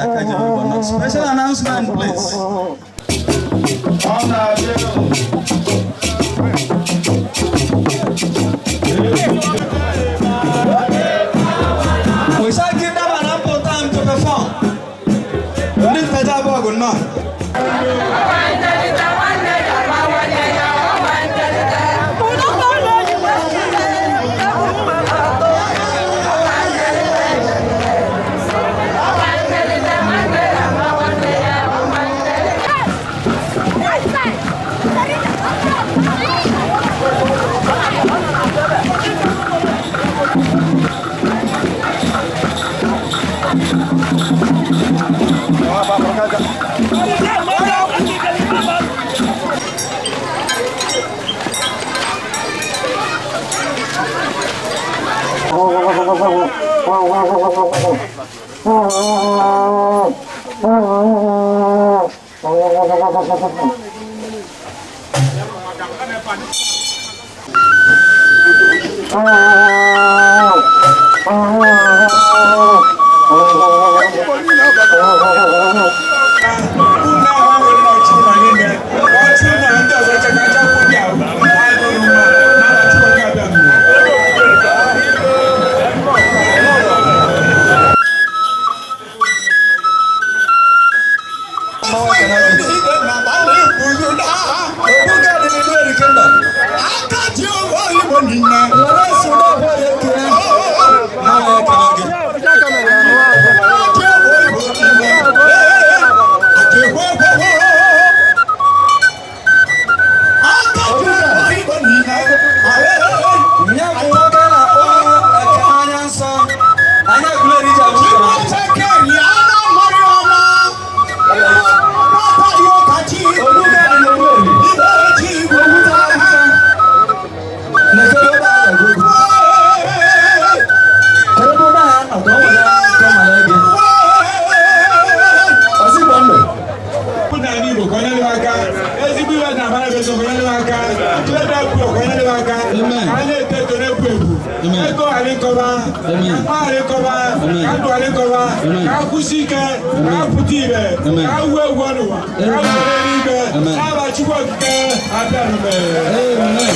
Eze aka ji Igbo nọ. Special announcement, please. Ọ na-abịa. We shall give them an ample time to perform. Ndị ntaja abụọ nọ. Nye bụ nwoke a na-akpọ Eke Anya Nsọ. Anya Aguleri ji abụ Obuga dị n'Owerri. Okwute Abuja. Na-ekele ebe a na-agụ egwu. Kedu ebe ụgbọ ha nọ ka ọ nwere ka ọ mara gị? Ozigbo ndụ. N'ala Igbo ka onye dị aka, ezigbo iwe na amara ego ka onye dị aka, ebe ekwu ka onye dị aka, Amen. ka a na-eto eto na-ekwu ekwu, Amen. ego ghara ịkọba, Amen. ka mma ghara ịkọba, Amen. ka ndụ ghara ịkọba, Amen. ka akwụsị ike, ka apụta ibe, Amen. ka awụ egwu ọnụwa, ka Amen. awụ eluigwe, Amen. n'aba Chukwu Okike abịa n'ume. Amen.